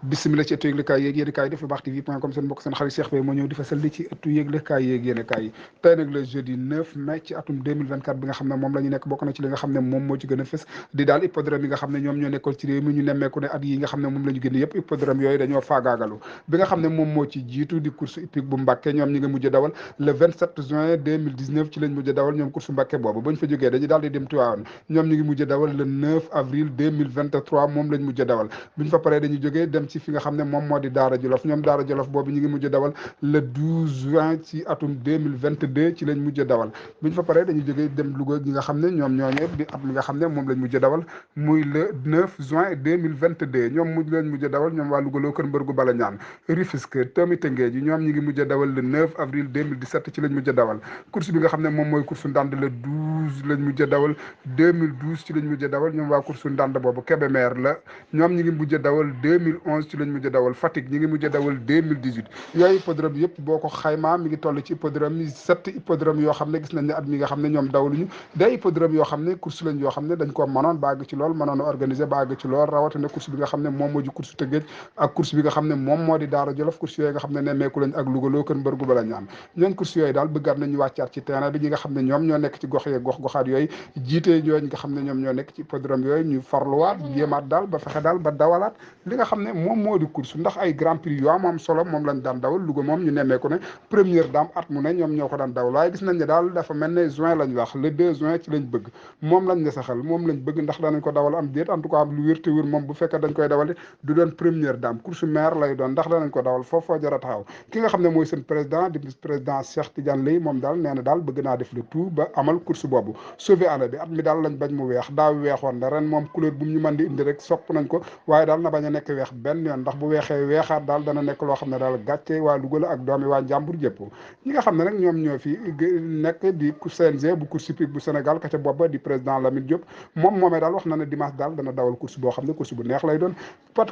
bismillah ci ëttu yëglekaay yéeg yéenekaay def lu baax tv.com seen mbokk seen xarit Cheikh Faye moo ñëw di fa sal ci ëttu yëglekaay yéeg yéenekaay yi tey nag le jeudi 9 mai ci atum 2024 bi nga xam ne moom la ñu nekk bokk na ci li nga xam ne moom moo ci gën a fës di daal hippodrome yi nga xam ne ñoom ñoo nekkoon ci réew mi ñu nemmeeku ne at yi nga xam ne moom la ñu génn yëpp hippodrome yooyu dañoo faagaagalu bi nga xam ne moom moo ci jiitu di course hippique bu Mbàkke ñoom ñi nga mujj dawal le 27 juin 2019 ci lañ mujj dawal ñoom course Mbàkke boobu bañ fa jógee dañuy daal di dem Tivaouane ñoom ñi ngi mujj dawal le 9 avril 2023 moom lañ mujj dawal buñ fa paree dañuy jógee dem ci fi nga xam ne moom moo di Daara Jolof ñoom Daara Jolof boobu ñu ngi mujj dawal le 12 juin ci atum 2022 ci lañ mujj dawal buñ fa paree dañuy jógee dem Louga ñi nga xam ne ñoom ñooñu di at mi nga xam ne moom lañ mujj dawal muy le 9 juin 2022 ñoom mujj lañ mujj dawal ñoom waa Louga loo kër mbër gu bala ñaan Rufisque tamit Tëngéej ñoom ñi ngi mujj dawal le 9 avril 2017 ci lañ mujj dawal course bi nga xam ne moom mooy course Ndande le 12 lañ mujj dawal 2012 ci lañ mujj dawal ñoom waa course Ndande boobu Kébémer la ñoom ñi ngi mujj dawal 2011 ci lañ mujj dawal Fatick ñi ngi mujj dawal 2018 yooyu hippodrome yëpp boo ko xaymaa mi ngi toll ci hippodrome yi 7 hippodrome yoo xam ne gis nañ ne at mi nga xam ne ñoom dawaluñu day hippodrome yoo xam ne course lañ yoo xam ne dañ ko mënoon ba àgg ci lool mënoon a organiser ba àgg ci lool rawatina course bi nga xam ne moom moo di course Tëngéej ak course bi nga xam ne moom moo di Daara Jolof course yooyu nga xam ne nemmeeku lañ ak Louga loo kër mbër gu bala ñaan ñooñ course yooyu daal bëggaat nañu wàccaat ci terrain bi ñi nga xam ne ñoom ñoo nekk ci gox yeeg gox-goxaat yooyu jiitee ñooñ nga xam ne ñoom ñoo nekk ci hippodrome yooyu ñu farluwaat jéemaat daal ba fexe daal ba dawalaat li nga xam ne moom moo di course ndax ay grand prix yu am solo moom lañ daan dawal Louga moom ñu nemmeeku ne première dame at mu ne ñoom ñoo ko daan dawal waaye gis nañ ne daal dafa mel ne juin lañ wax le 2 juin ci lañ bëgg moom lañ ne saxal moom lañ bëgg ndax danañ ko dawal am déet en tout cas am lu wér te wér moom bu fekkee dañ koy dawal du doon première dame course maire lay doon ndax danañ ko dawal foofoo jar a taxaw ki nga xam ne mooy seen président di président Cheikh Tidiane Lay moom daal nee na daal bëgg naa def le tout ba amal course boobu sauver année bi at mi daal lañ bañ mu weex daaw weexoon na ren moom couleur bu ñu mën di indi rek sopp nañ ko waaye daal na bañ a nekk weex benn yoon ndax bu weexee weexaat daal dana nekk loo xam ne daal gàcce waa Louga la ak doomi waa Njàmbur jëpp ñi nga xam ne nag ñoom ñoo fi nekk di CNG bu course hippique bu Sénégal ka ca booba di président Lamine Diop moom moomee daal wax na ne dimanche daal dana dawal course boo xam ne course bu neex lay doon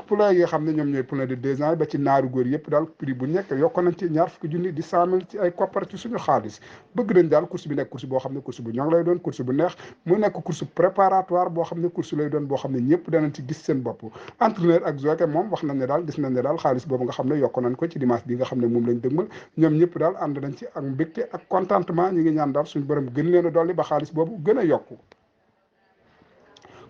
poulain yi nga xam ne ñoom ñooy poulain de 2 ans ba ci naaru góor yëpp daal prix bu nekk yokk nañ ci ñaar fukki junni di 100 000 ci ay koppar ci suñu xaalis bëgg nañ daal course bi nekk course boo xam ne course bu ñoŋ lay doon course bu neex mu nekk course préparatoire boo xam ne course lay doon boo xam ne ñëpp danañ ci gis seen bopp entraîneur ak jockey moom wax nañ ne daal gis nañ ne daal xaalis boobu nga xam ne yokk nañ ko ci dimanche bi nga xam ne moom lañ dëgmal ñoom ñëpp daal ànd nañ ci ak mbégte ak contentement ñi ngi ñaan daal suñu borom gën leen a dolli ba xaalis boobu gën a yokku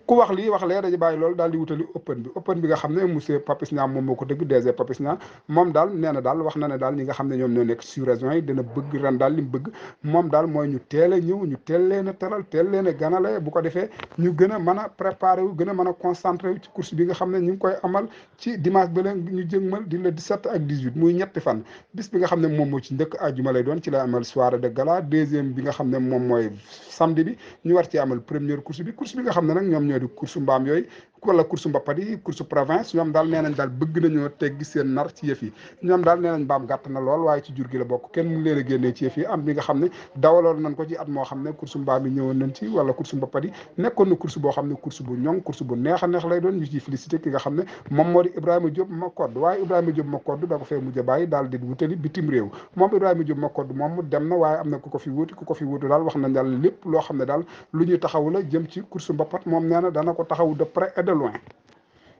ku wax lii wax lee dañu bàyyi loolu daal di wutali open bi nga xam ne monsieur Papis Niang moom moo ko dëgg DG Papis Niang moom daal nee na daal wax na ne daal ñi nga xam ne ñoom ñoo nekk sur région yi dina bëgg ren daal li mu bëgg moom daal mooy ñu teel a ñëw ñu teel leen a teral teel leen a ganale bu ko defee ñu gën a mën a préparé wu gën a mën a concentré wu ci course bi nga xam ne ñu ngi koy amal ci dimanche ba leen ñu jëgmal di le 17 ak 18 muy ñetti fan bis bi nga xam ne moom moo ci njëkk àjjuma lay doon ci lay amal soirée de gala deuxième bi nga xam ne moom mooy samedi bi ñu war ci amal première course bi nga xam ne nag ñoom ñoo di course mbaam yooyu wala course mbappat yi course province ñoom daal nee nañ daal bëgg nañoo teggi seen nar ci yëf yi ñoom daal nee nañ mbaam gàtt na lool waaye ci jur gi la bokk kenn mu leen a génnee ci yëf yi am bi nga xam ne dawaloon nañ ko ci at moo xam ne course mbaam yi ñëwoon nañ ci wala course mbappat yi nekkoon na course boo xam ne course bu ñoŋ course bu neex a neex lay doon ñu ciy félicité ki nga xam ne moom moo di Ibrahima Diop Makoddu waaye Ibrahima Diop Makoddu da ko fee mujj a bàyyi daal di wutali bitim réew moom Ibrahima Diop Makoddu moom dem na waaye am na ku ko fi wuutu daal wax nañ daal lépp loo xam ne daal lu ñuy taxawu la jëm ci course mbappat moom nee na dana ko taxawu de près et de loin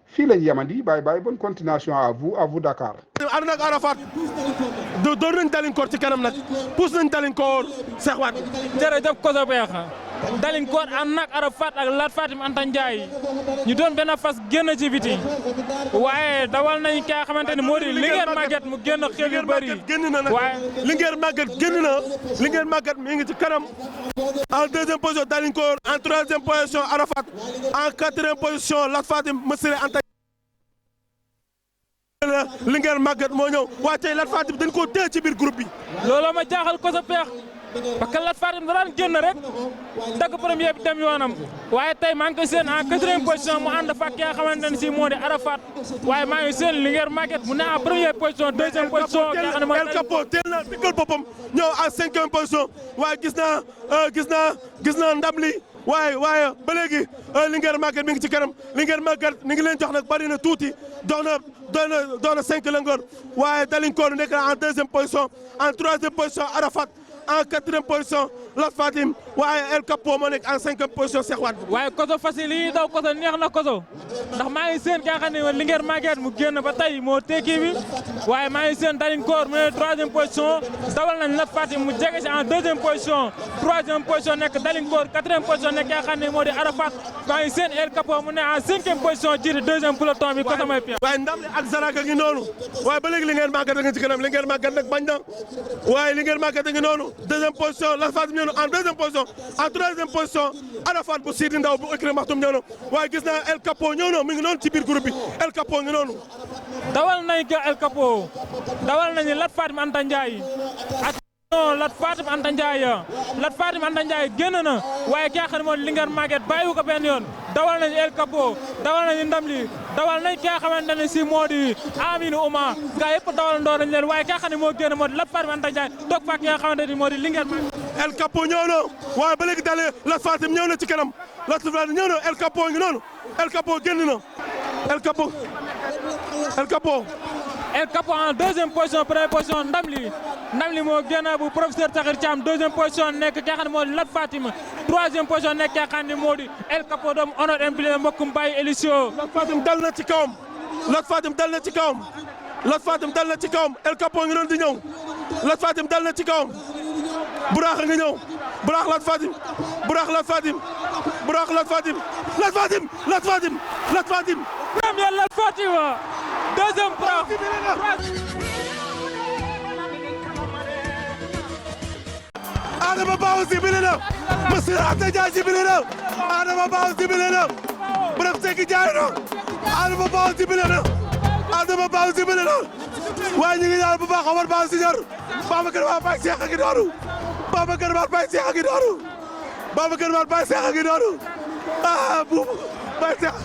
fii lañ yemandi bye bye bonne continuation à vous Dakar. ànd nag Arafat door nañ Dalinkoor ci kanam nag pousse nañ Dalinkoor Cheikh Wade. jërëjëf Koso Beex Dalinkoor ànd nag Arafat ak Lat Fatim Anta Ndiaye ñu doon benn fas génn ci biti waaye dawal nañ ki nga xamante ni moo di Linguère Maguette mu génn xel yu bëri génn na nag waaye Linguère Maguette génn na Linguère Maguette mi ngi ci kanam en deuxième position Dalinkoor en troisième position Arafat en quatrième position Lat Fatim Massiré Anta Linguère Maguette moo ñëw waaye tey Lat Fatim dañ koo téye ci biir groupe bi looloo ma jaaxal Koso Beex parce que Lat Fatim da daan génn rek dagg premier bi dem yoonam waaye tey maa ngi koy seen en quatrième position mu ànd fa ki nga xamante ne si moo di Arafat waaye maa ngi seen Linguère Maguette mu ne en première position deuxième position El Capo teel na diggal boppam ñëw en cinquième position waaye gis naa ndam li waaye ba léegi Linguère Maguette mi ngi ci kanam Linguère Maguette ni ngi leen jox nag bari na tuuti doon na 5 lëngoor waaye Dalinkoor nekk en deuxième position en troisième position Arafat en quatrième position Lat Fatim waaye El Capo moo nekk en 5e position Cheikh Wade. waaye koso facile yi daw koso neex na koso ndax maa ngi seen kaa xam ne Linguère Maguette mu génn ba tey moo tekki bi waaye maa ngi seen Dalinkoor mu ne 3e position dawal nañ Lat Fatim mu jege si en 2e position 3e position nekk Dalinkoor 4e position nekk kaa xam ne moo di Arafat maa ngi seen El Capo mu ne en 5e position jiite 2e peloton bi koso may pièce. waaye ndam li ak Zaraka ngi noonu waaye ba léegi Linguère Maguette nga ci kanam Linguère Maguette nag bañ na waaye Linguère Maguette ngi noonu 2e position Lat Fatim ñëw na en 2e position en 3e position Arafat bu Sidi Ndaw bu écrit Maxtum ñëw na waaye gis naa El Capo ñëw na mi ngi noonu ci biir groupe bi El Capo ngi noonu. dawal nañ ko El Capo dawal nañu Lat Fatim Anta Ndiaye attention Lat Fatim Anta Ndiaye Lat Fatim Anta Ndiaye génn na waaye ki nga xam ne moo Linguère Maguette bàyyiwu ko benn yoon dawal nañu El Capo dawal nañu ndam li dawal nañ ki nga xamante ne si moo di Aminou Ouma gaa yëpp dawal ndoo nañ leen waaye ki nga xam ne moo génn moo di Lat Fatim Anta Ndiaye toog fa ki nga xamante ne moo di Linguère Maguette. El Capo ñëw na waaye ba léegi dalee Lat Fatim ñëw na ci kanam Lat Fatim ñëw na El Capo ngi noonu El Capo génn na El Capo El Capo en 2e position première position ndam li moo génn bu professeur Sakhir Thiam 2e position nekk ki nga xam ne moo di Lat Fatim 3e position nekk ki nga xam ne moo di El Capo doomu honor impliqué mbokkum Baye Elisio. Lat Fatim dal na ci kawam Lat Fatim dal na ci kawam Lat Fatim dal na ci kawam El Capo ngi doon di ñëw Lat Fatim dal na ci kawam Buraax nga ñëw Buraax Lat Fatim Buraax Lat Fatim Buraax Lat Fatim Lat Fatim Lat Fatim Lat Fatim premier Lat Fatim 2e Buraax Adama Baaw sibile na Monsieur Anta Ndiaye sibile na Adama Baaw sibile na Bref Seki jaay na Adama Baaw sibile na Adama Baaw sibile na waaye ñu ngi ñaan bu baax Omar Baaw Senior Babacar Mar Baye Cheikh a ngi noonu Babacar Mar Baye Cheikh a ngi noonu Babacar Mar Baye Cheikh a ngi noonu ah buubu Baye Cheikh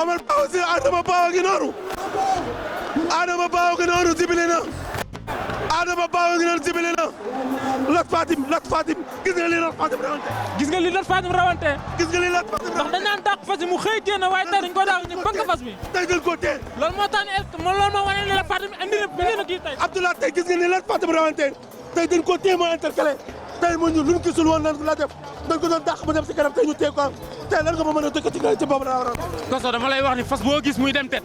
Omar Baaw Senior Adama Baaw a ngi noonu Adama Baaw a ngi noonu sibile na Adama Baaw a ngi noonu sibile na Lat Fatim gis nga li Lat Fatim rawante gis nga li Lat Fatim rawante gis nga li Lat Fatim ndax dañ naan dàq fas yi mu xëy génn waaye tey dañ ko daaw ñu bëgg fas mi tey dañ ko tee loolu moo tax ne loolu moo wane ne Lat Fatim indi na kii tey Abdoulaye tey gis nga li Lat Fatim rawante tey dañ ko tee moo intercalé tey mu ñu luñ gisul woon lan la def dañ ko doon dàq mu dem si kanam tey ñu tee ko tey lan nga ma mën a dëkk ci boobu la waroon koso dama lay wax ni fas boo gis muy dem tet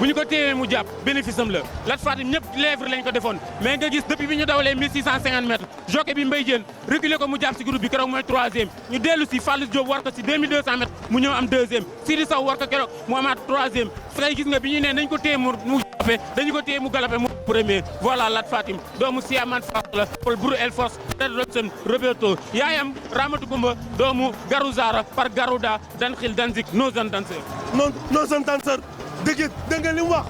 bu ñu ko téewee mu jàpp bénéfice am la Lat Fatim ñëpp lèvre lañ ko defoon mais nga gis depuis bi ñu dawalee 1650 mètres jockey bi Mbaye Diène reculé ko mu jàpp si groupe bi keroog mooy 3e ñu dellu si Fallou Diop war ko si 2200 mètres mu ñëw am 2e Sidi Sow war ko keroog mu amaat 3e fay gis nga bi ñu ne dañ ko téye mu galopé dañu ko téye mu galopé mu premier voilà Lat Fatim doomu Siaman Fass la Paul Buru El Force Red Robson Roberto yaayam Ramatu Kumba doomu Garouzara par Garouda Danxil Danzik Nozan Dancer Nozan Dancer dégg nga li mu wax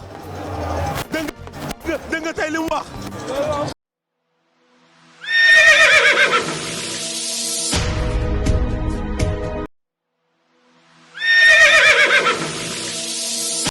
dégg nga tey li mu wax